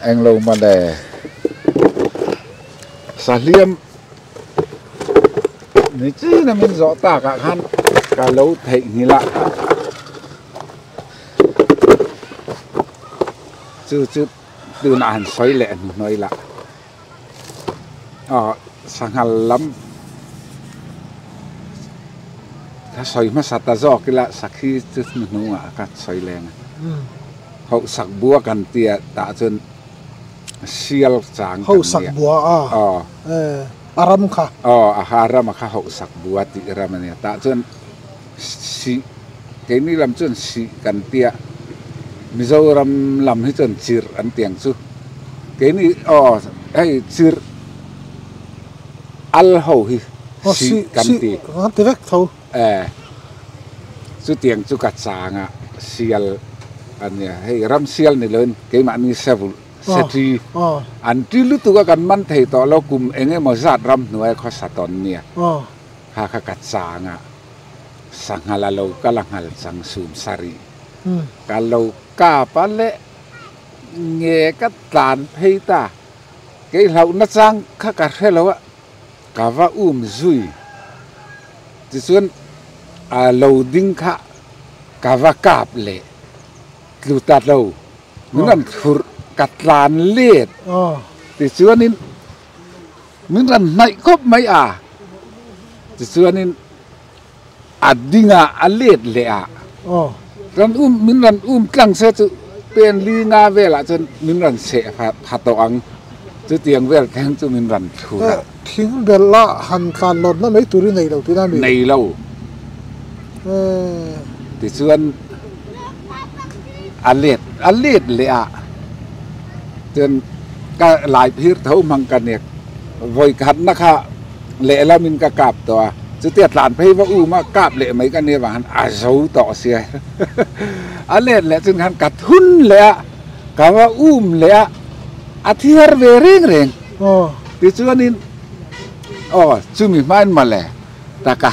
Englo mawle sahliam ni chin a min zawh tak ah khan ka lo theihnghilh a chu chu tunah han sawi leh hnuhnuai lah aw sanghal lam ka sawi hmasa ta zawk ila sakhi chu hnuhnungah ka sawi leng a. Hauhsak bua kan tia tah chuan sial chang kan nia. Hauhsak bua a? Aw. A ram kha? Aw, a ha ram a kha hauhsak bua tih ram a nia. Tah chuan sih, keini lam chuan sih kan tia, Mizoram lam hi chuan chirh an ti ang chu. Keini, aw, hei chirh al ho hi sih kan ti. Sih kan ti vek tho. E, chutiang chu ka chang a, sial a nia. Hei ram sial ni loin keimahni sevulh, setri, an ṭi lutuk a kan man thei tawh lo kum eng emaw zat ram hnuaia khawsa tawn nia. Kha kha ka chang a, sanghala lo kal a nghal chang sum sarih. Ka lo kap a leh nge ka tlan phei ta, kei hlauhna chang kha ka hre lo a. Ka va um zui. Tichuan a lo ding kha ka va kap leh tlu ta lo. Min rawn thlurh ka tlan let. Tichuanin min rawn hnaih khawp mai a. Tichuanin a ding a, a let leh a. Rawn um min rawn um tlang se chu pen li nga velah chuan min rawn seh pha tawh ang. Chutiang vel thleng chu min rawn thlur a. Thing belh a han tlan lawtna mai tur i nei lo tihna a mi? Nei lo. Tichuan a let a let leh a chuan ka lai phir tho hmang ka nek vawikhatna kha Lehlamin ka kap tawh a, chutia tlan phei va um a, kap leh mai ka nia vang khan a zo tawh sia. A let leh chun khan ka thun leh a, ka va um leh a, a thiar ve reng reng. Tichuanin aw chumi hmain mawle taka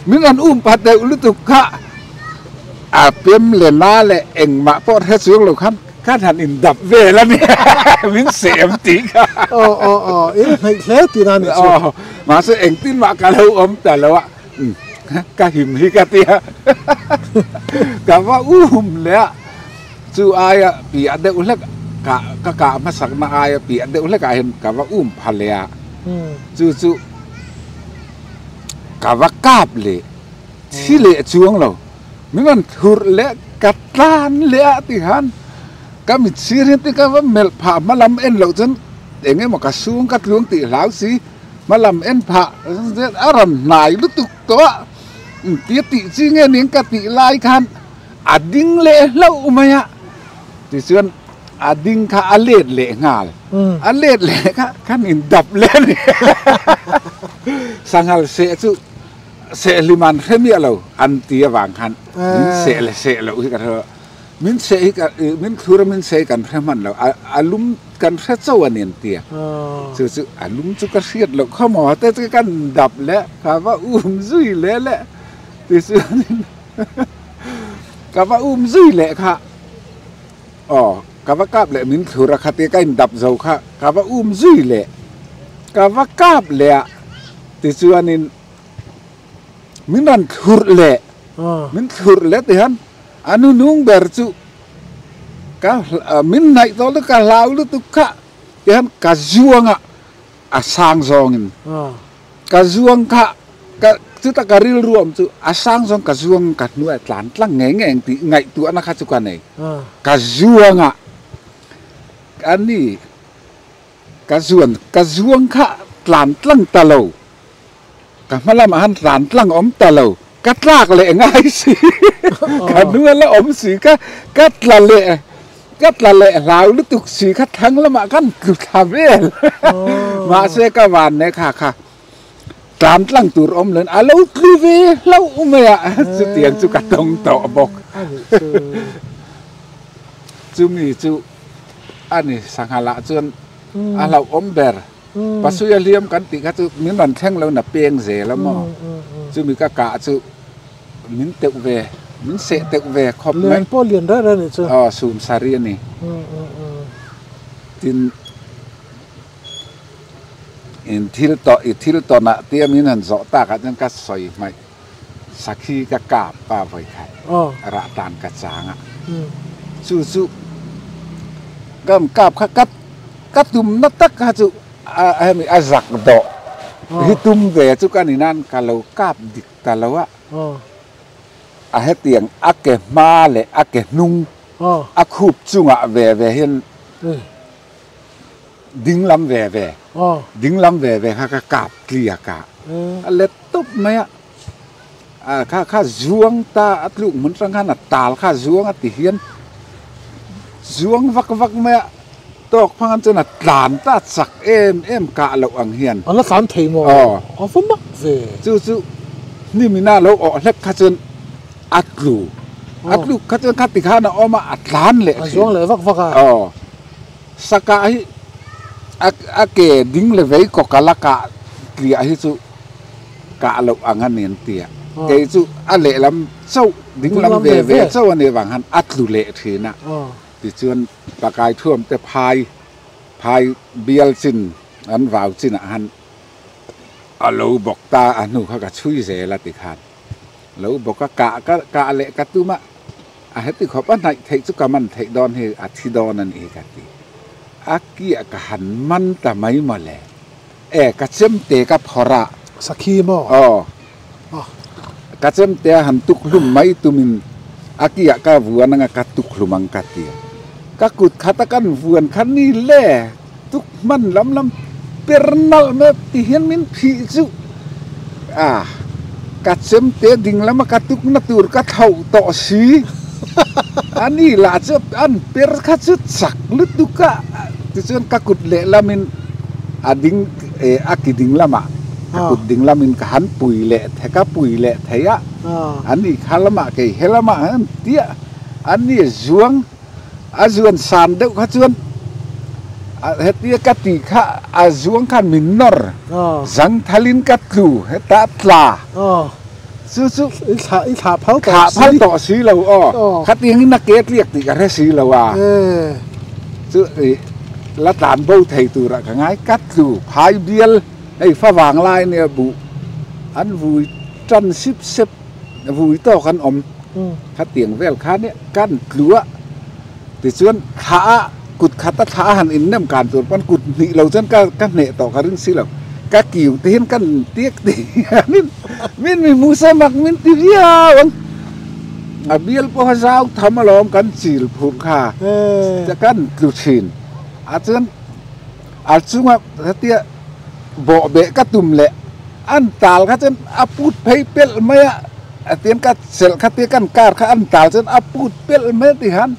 min rawn um phat deuh lutuk kha a pem leh na leh engmah pawh hre chuang lo khan Khan han indap vel a ni min sem tih kha. Aw aw aw in hnaih hle tih na ni chu. Aw mahse engtin mah ka lo awm ta lo a ka him hi ka tia ka va um leh a chu aia piah deuh hlek ka ka kah hmasak na aia piah deuh hlek ah hian ka va um pha leh a chu chu ka va kap leh thi leh chuang lo. Min rawn thlurh leh ka tlan leh a ti khan ka mit sir hian ti ka va melh phah hma lam en loh chuan eng emaw ka sung ka tluang tih hlau si hma lam en phah a rawn hnai lutuk tawh a tia tih chi nge ning ka tih lai khan a ding leh hlauh mai a tichuan a ding kha a let leh nghal a let leh kha khan in dap leh a ni sanghal seh chu. Sehlim an hre miah lo an ti avang khan min seh leh seh loh hi ka hre lo. Min seh hi min thlur a min seh hi kan hre hman lo. A lum kan hre cho a ni an ti a. Chu chu a lum chu ka hriat loh kha maw te chu kan dap leh ka va um zui leh leh tichuanin ka va um zui leh kha aw ka va kap leh min thlur a khatia ka indap zo kha ka va um zui leh ka va kap leh a tichuanin Min rawn thlurh leh, min thlurh leh ti hian a nunung ber chu ka min hnaih tawh lutuk ka hlau lutuk kha ti hian ka zuang a, a sang zawngin ka zuang kha ka chuta ka rilru awm chu a sang zawng ka zuang ka hnuai tlan tlang ngei ngei ang tih ngaihtuahna kha chu ka nei, ka zuang a, a ni. Ka zuan ka zuang kha tlan tlang ta lo, ka hma lamah khan tlan tlang awm ta lo, ka tlak leh ngai si, ka hnung a la awm si ka ka tla leh ka tla leh hlau lutuk si kha thlang lamah khan tlu thla vel mahse ka van ne kha kha tlan tlang tur awm lo in a lo tlu ve hlauh mai a chutiang chu ka tawng tawh bawk chumi chu. A ni, sangha lah chuan a hlauhawm ber. Pasuia hliam kan tih kha chu min rawn thleng lo na peng zel a maw? Chumi ka kah chu min teuh ve, min seh teuh ve khawp mai. Lian pawh lian reng reng a nih chu. Aw, sum sari a ni. Tin, in thil tawh, i thil tawnah tia min han zawh takah chuan ka sawi hmaih, sakhi ka kap a vawikhat, rah tan ka chang a. Chu chu ka han kap kha ka ka tumna tak kha chu a hemi a zak dawh hi tum ve chu ka ni nan ka lo kap dik ta lo a. A hetiang a ke hma leh a ke hnung a khup chungah ve ve hian ding lam ve ve ding lam ve ve kha ka kap tliak a, a let tawp mai a, a kha kha zuang ta a tluk hmun atang khan a tal kha zuang a ti hian zuang vak vak mai a tawk phang an chuan a tlan ta chak em em kah loh ang hian. A la tlan thei maw? Aw. A va mak ve. Chu chu hnimina lo awh hlek kha chuan a tlu. A tluk kha chuan khati khan a awm a, a tlan leh thin. A zuang leh vak vak a. Aw. Sakah hi a a ke ding le vei kawk a la kah tliah hi chu kah loh ang a ni an ti a. Kei chu a lehlam chauh ding lam ve ve chauh a nih avang khan a tlu leh thin a. Tichuan pakai thuam te phai phai bial chin an vau chinah khan a lo bawk ta a hnu kha ka chhui zel a tikhan. Lo bawk a kah ka kah leh ka tum a, a heti khawp a hnaih theih chu ka man theih dawn hi a thi dawn a nih hi ka ti. A kiah ka han man ta mai mawle. E ka chemte ka phawrh a. Sakhi maw? Aw. Ka chemte a han tuk hlum mai tumin a kiah ka vuan anga ka tuk hlum ang ka ti a. Ka kut khat a kan vuan kha ni le tuk hman lam lam per nalh mai ti hian min phih chu a ka chemte ding lama ka tukna tur ka thlauh tawh si a ni lah chu an per kha chu chak lutuk a tichuan ka kut lehlamin a ding a ki ding lamah ka kut ding lamin ka han pui leh thei ka pui leh thei a a ni kha lamah kei he lamah an tia a ni zuang A zuan san deuh kha chuan hetia ka ti kha a zuang khan min nawr zang thalin ka tlu heta tla chu chu i thlah phal tawh si lo aw khatiangin a ke tliak tih ka hre si lo a chu i la tlan bo thei turah ka ngai ka tlu phai bial hei favang lai ania buh an vui tan sip sep vui tawk an awm. Khatiang vel kha nia kan tlu a, tichuan thla a kut khat a thla a han innem kan tur pawn kut hnih lo chuan ka ka hneh tawh ka ring si lo, ka kiu te hian kan tiak ti hianin min mi Musa mak min ti viau ang, a bial pawha zau tham alawm kan chil phurh kha kan tlu thin a chuan a chunga hetia bawh beh ka tum leh an tal kha chuan a put phei pelh mai a. A tian ka chelh kha tia kan car kha an tal chuan a put pelh mai ti khan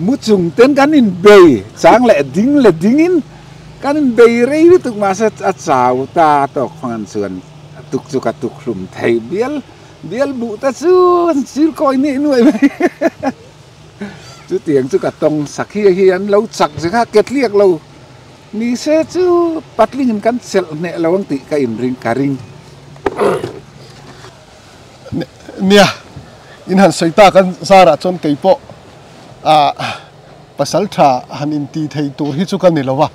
mu chung ten kan in bei chang leh ding leh ding in kan in bei rei lutuk mahse a chau ta tawk fang an chuan tuk chu ka tuk hlum thei bial bial buh te chu an chil kawi nih nuai mai chu tiang chu ka tawng sakhi hi an lo chak zia kha ke tliak lo ni se chu patling in kan chelh hneh lo ang tih ka in ring ka ring. Nia, in han sawi tak a zarah chuan kei pawh ah pasal tha han inti thei tur hi chu ka ni lo a,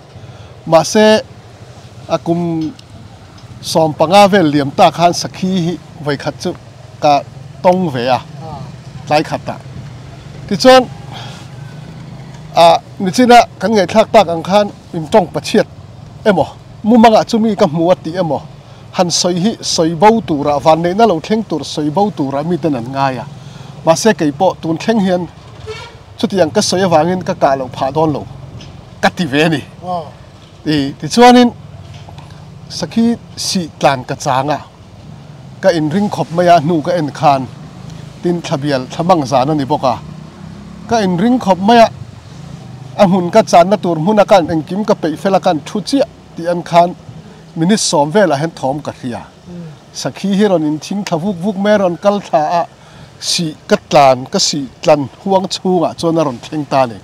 mahse a kum 15 vel liam tak khan sakhi hi vawikhat chu ka tawng ve a tlai khatah. Tichuan ah nichina kan ngaihthlak tak ang khan intawng pachhiat emaw mumangah chumi ka hmu a tih emaw Han sawi hi sawi bo turah, vanneihna lo thleng tur sawi bo turah miten an ngai a. Mahse kei pawh tun thleng hian chutiang ka sawi avangin ka kah loh phah dawn lo ka ti ve a ni. I tichuanin sakhi sih tlan ka chang a, ka inring khawp mai a, hnu ka en khan tin thlabial thlamang zan a ni bawk a, ka inring khawp mai a, a hmun ka channa tur hmuna khan engkim ka peih fel a khan thu chiah tih an khan Minute 10 velah hian thawm ka hria. Sakhi hi rawn inthing thla vuk vuk mai a rawn kal thla a, sih ka tlan, ka sih tlan huang chhungah chuan a rawn thleng ta a ni.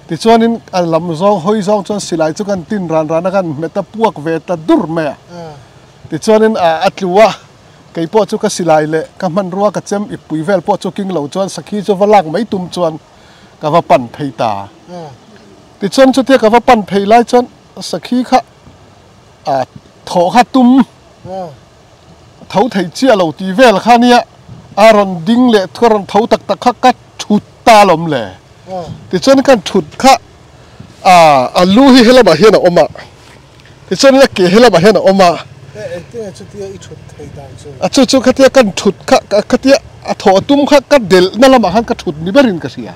Tichuanin a lam zawng hawi zawng chuan silai chu kan tin ran ran a, kan hmet a puak ve ta dur mai a. Tichuanin a tlu a, kei pawh chu ka silai leh ka hmanrua ka chem ip pui vel pawh chu king lo chuan sakhi chu va lak mai tum chuan ka va pan phei ta. Tichuan chutia ka va pan phei lai chuan sakhi kha a thawh kha tum tho thei chiah lo tih vel kha nia a rawn ding leh ka rawn tho tak tak kha ka thut ta alawm le. Tichuan kan thut kha a lu hi helamah hian a awm a. Tichuan a ke helamah hian a awm a. A chu chu khatia kan thut kha khatia a thawh tum kha ka delhna lamah khan ka thut ni berin ka hria.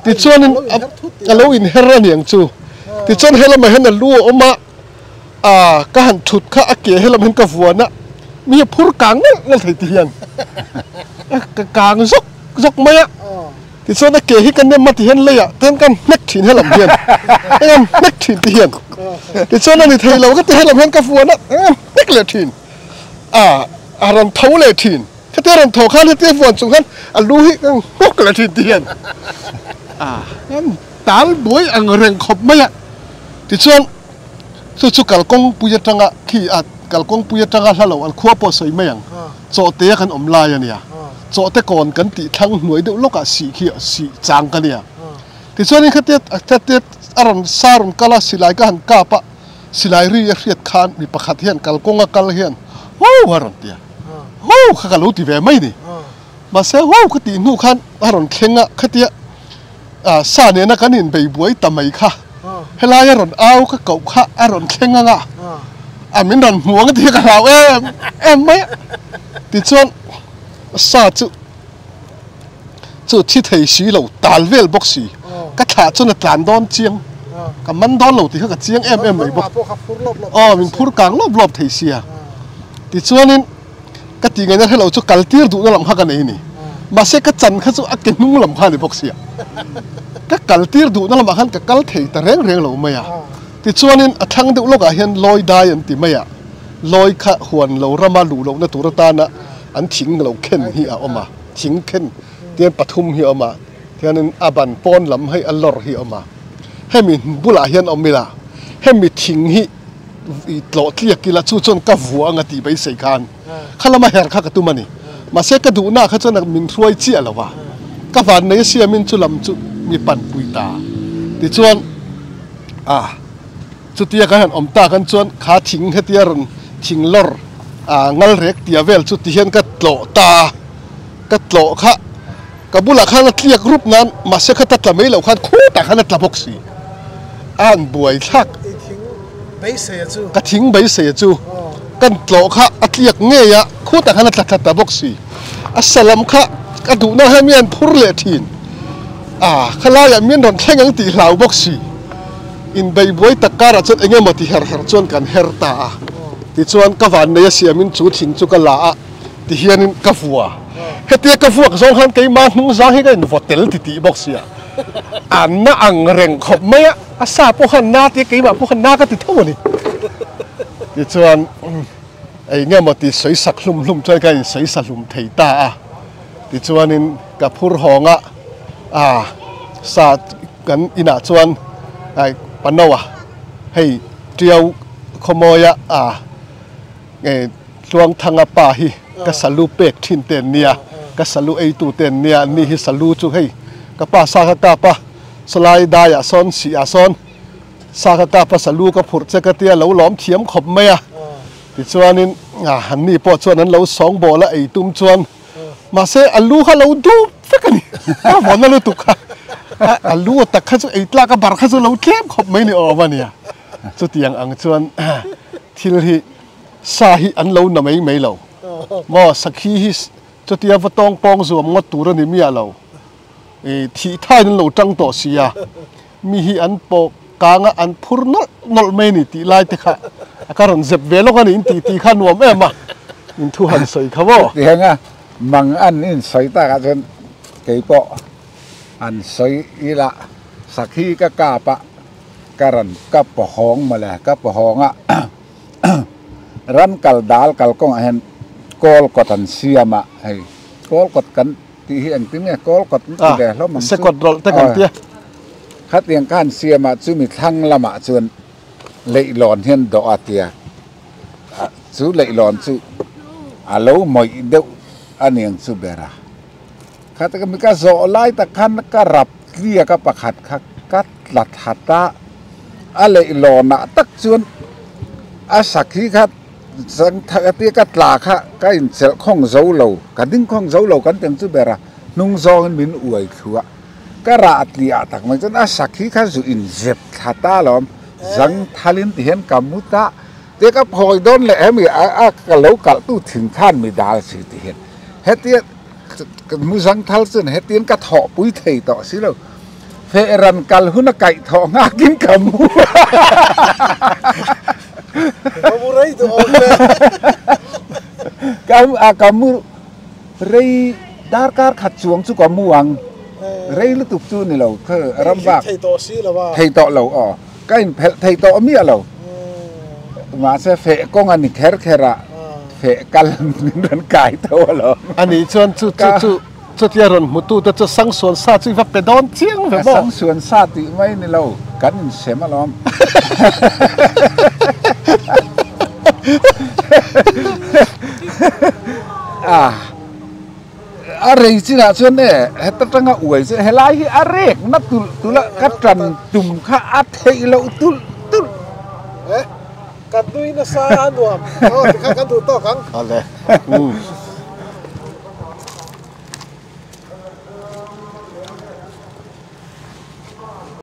Tichuanin a lo inher a niang chu. Tichuan helamah hian a lu a awm a, a ka han thut kha a ke helamah hian ka vuan a, mi hi phur kang nalh nalh thei ti hian ka kang zawk zawk mai a. Tichuan a ke hi ka nem a ti hian leiah te hian ka hnek thin helam hian ka hnek thin ti hian. Tichuan a ni thei lo ka ti helam hian ka vuan a, ka hnek leh thin a, a rawn tho leh thin. Hetia rawn thaw khan hetia vuan chung khan a lu hi ka nghawk leh thin ti hian a kan tal buai ang reng khawp mai a. Tichuan chu chu kalkawng pui atanga khi a kalkawng pui atanga hla lo an khua pawh sawi mai ang. Chawhte a kan awm lai a nia. Chawhte kawn kan tih thlang hnuai deuh lawkah sih khi sih chang ka nia. Tichuanin khatia khatia a rawn sa rawn kal a silai ka han kap a silai ri a hriat khan mi pakhat hian kalkawnga kal hian hoo a rawn ti a. Hoo kha ka lo ti ve mai ni. Mahse hoo ka tih hnu khan a rawn thleng a, khatia sa nena kan inbei buai ta mai kha helai a rawn au ka koh kha a rawn thleng ang a, a min rawn hmu ang tih hi ka hlau em em mai a. Tichuan sa chu chu thi thei si lo tal vel bawk si ka thlah chuan a tlan dawn chiang ka man dawn lo tih kha ka chiang em em mai bawk. Aw min phur kang lawp lawp thei sia. Tichuanin ka tih ngaihna hrelo chu kal tir duhna lam kha ka nei a ni. Mahse ka chan kha chu a ke hnung lam kha a ni bawk sia. Ka kal tir duhna lamah khan ka kal thei ta reng reng lo mai a. Tichuanin a thlang deuh lawkah hian lawi dai an ti mai a, lawi kha huan lo rama luh lohna tur atana an thing lo khen hi a awm a, thing khen tian pathum hi a awm a, tihianin a ban pawn lam hei a lawr hi a awm a. Hemi bulah hian awm ila, hemi thing hi i tlawh tliak ila chu chuan ka vuah anga tih beisei khan kha lama her kha ka tum a ni. Mahse ka duhna kha chuan min hruai chiah lo va, ka vannei a siamin chu lam chu mi panpui ta. Tichuan a chutia kan han awm tak an chuan kha thing hetia rawn thing lawr a ngal rek tia vel chu tihian ka tlawh ta a, ka tlawh kha ka bulah khan a tliak rup nan mahse kha ta tla mai loh khan khutah khan a tla bawk si. A han buai thlak. I thing beisei a chu. Ka thing beisei a chu. Kan tlawh kha a tliak ngei a, khutah khan a tla thla ta bawk si. A salam kha ka duhna hian mi an phur leh thin. A khalaiah min rawn thleng ang tih hlau bawk si. Inbei buai tak karah chuan eng emaw ti her her chuan kan her ta a. Tichuan ka vannei a siamin chu thing chu ka la a, tihianin ka vua. Hetia ka vuak zawng khan keimah hnung zang hi ka invaw tel titih bawk sia. A na ang reng khawp mai a, a sa pawh khan na tia keimah pawh khan na ka ti tho a ni. Tichuan eng emaw ti sawi sak hlum hlum chuan ka insawi sa hlum thei ta a. Tichuanin ka phur hawng a, a sa kan inah chuan Panoa hei Tiau khawmawia a Tluangthanga pa hi ka salu pek thin te an nia, ka salu eitu te an nia, an ni hi salu chu hei ka pa sa ka kap a, sawlai daiah sawn sihah sawn sa ka kap a salu ka phurh che ka tia lo lawm thiam khawp mai a, tichuanin an ni pawh chuan an lo sawng bawl a ei tum chuan mahse a lu kha lo dup vek a ni, a vawn a lutuk kha, a lu a tak kha chu ei tlak a bar kha chu lo tlem khawp mai ni awm a nia, chutiang ang chuan thil hi. Sa hi an lo na mai mai lo maw? Sakhi hi chutia va tawng pawng zuam ngawt tur a ni miah lo. I thih thain an lo tang tawh si a, mi hi an pawh kang a, an phur nawlh nawlh mai a ni tih lai te kha a ka rawn zep ve lawk a ni in tih tih kha nuam em a, in thu han sawi kha maw? Chutiang a mang an insawi takah chuan kei pawh an sawi ila sakhi ka kap a, ka rawn ka pawhawng mawle, ka pawhawng a. Ram kal dal kal kawngah hian kawl kawt an siam a, hei kawl kawt kan tih hi engtin nge kawl kawt an ti ve hlawm ang chu. Sekawt rawlh te kan tia. Khatiang kha an siam a, chumi thlang lamah chuan leihlawn hian dawh a tia, chu leihlawn chu a lo mawih deuh a niang chu ber a. Kha taka mi ka zawh lai tak khan ka rap tliak a pakhat kha ka. tla thla ta a leihlawnah tak chuan a sakhi kha zang thak a tia ka tla kha ka inchelh khawng zo lo ka ding khawng zo lo kan teng chu ber a hnung zawngin min uai thlu a ka rah tliah tak mai chuan a sakhi kha zu inzep thla ta alawm zang thalin ti hian ka mu ta tia ka phawi dawn leh hemi a ka lo kalh tu thin khan mi dal si ti hian hetia Ka mu zangthal chuan hetiang ka thawhpui thei tawh si lo. Feh ran kal hun a kaih thawh nghakin ka mu a. Ka mu rei duh awm e. Ka a ka mu rei darkar khat chuang chu ka mu ang. Rei lutuk chu ni lo kha ram bak. Thei tawh si lo a. Thei tawh lo aw. Ka inphelh thei tawh miah lo. Mahse feh kawng a ni kher kher a, feh kal min rawn kai tho alawm. Ani chuan chu chu chu chutia rawn hmutu te chu Sangsuan sa chu i va pe dawn chiang ve maw? Sangsuan sa tih mai ni lo, kan insem alawm. A rei chinah chuan e heta tanga uai chu helai hi a rek na tulh tulh a ka tan tum kha a theih loh tulh tulh. E kan nui nasa a nuam aw tikha kan duh tawk ang. Awle.